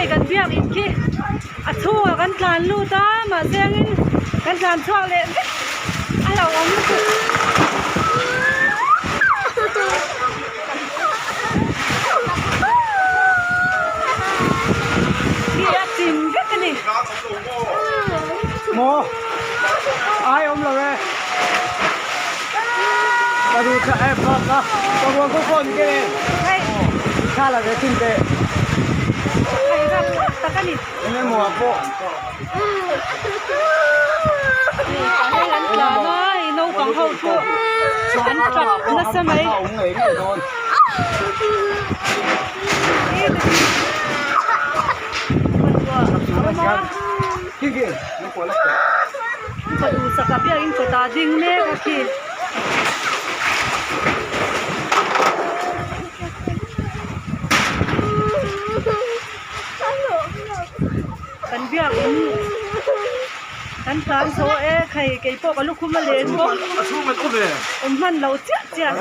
Hei kan biak in khi a chhungah kan tlan lut a mahse angin kan tlan chhuak leh vek a hlauhawm lutuk. Khi a chim vek a ni. Maw ai awm lo e ka duh tha em ka ka ka ruang khaw khaw ni ke Hei thla la ve thin teh hei rap thlak tak a ni. Eng emaw ah pawh Hei an tlan a hei naupang ho chu an tap nasa mai. A awm ngei ngei dawn. Ka duhsak a biakin kawtah ding mek a khi. Kan biakin kan tlan zo e khai keipawh ka lukhum a len bawk awm hman lo chiah chiah.